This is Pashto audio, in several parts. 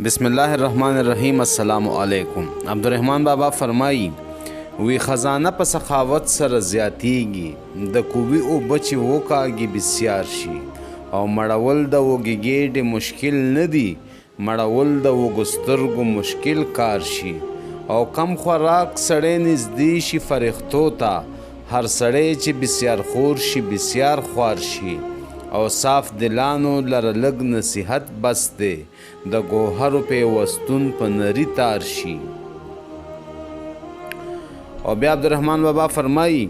بسم الله الرحمن الرحیم. السلام علیکم. عبدالرحمن بابا فرمایي، وی خزانه په سخاوت سره زیاتیږي، د کوي اوبه چې وکاږي بسیار شي، او مړول د وږې ګېډې مشکل نه دي، مړول د وږو سترګو مشکل کار شي، او کم خوراک سړی نږدې شي فرښتو ته، هر سړی چې بسیار خور شي بسیار خوار شي، او صاف دلانو لره لږ نصیحت بس دی، د ګوهرو پیوستون په نري تار شي. او بیا عبدالرحمن بابا فرمایي،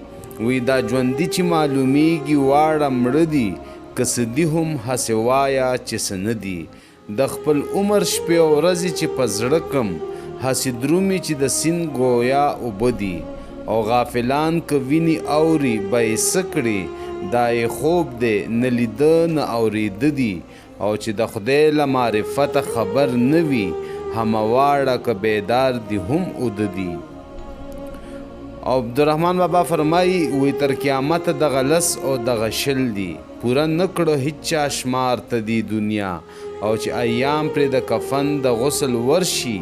وی دا ژوندي چې معلومیږي واړه مړه دي، که څه دي هم هسې وایه چې څه نه دي، د خپل عمر شپې او ورځې چې په زړه کم، هسې درومي چې د سیند ګویا اوبه دي، او غافلان که ویني اوري به یې څه کړي، دا یې خوب دی نه لیده نه اورېده دي، او چې د خدای له معرفته خبر نه وي، همه واړه که بیدار دي هم اوده دي. او عبدالرحمن بابا فرمایي، وی تر قیامته دغه لس او دغه 20 دي، پوره نه کړو هیچا شمار ته دي دنیا، او چې ایام پرې د کفن د غسل ورشي،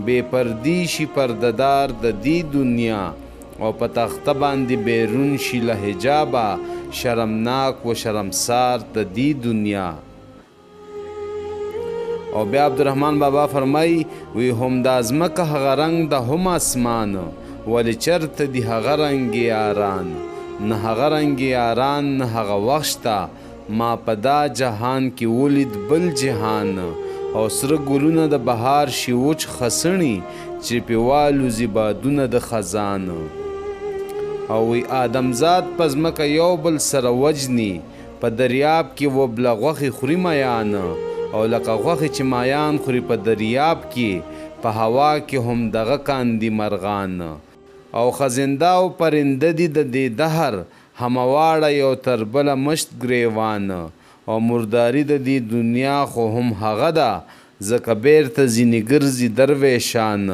بې پردې شي پردهدار د دې دنیا، او په تخته باندې بیرون شي له حجابه، شرمناک و شرمسار د دې دنیا. او بیا عبدالرحمن بابا فرمایي، وی هم دا ځمکه هغه رنګ د هم اسمان، ولې چرته دي هغه رنګ یاران، نه هغه رنګ یاران نه هغه وخت شته، ما په دا جهان کې ولید بل جهان، او سره ګلونه د بهار شي وچ خسڼي، چې پې والوځي بادونه د خزان. او وی آدمزاد په ځمکه یو بل سره وجني، په دریاب کې وبله غوښې خوري میان، او لکه غوښې چې مایان خوري په دریاب کې، په هوا کې هم دغه کاندي مرغان، او خزنده او پرنده دي د دې دهر، همه واړه یو تر بله مشت ګریوان، او مرداري د دې دنیا خو هم هغه ده، ځکه بیرته ځینې ګرځي درویشان،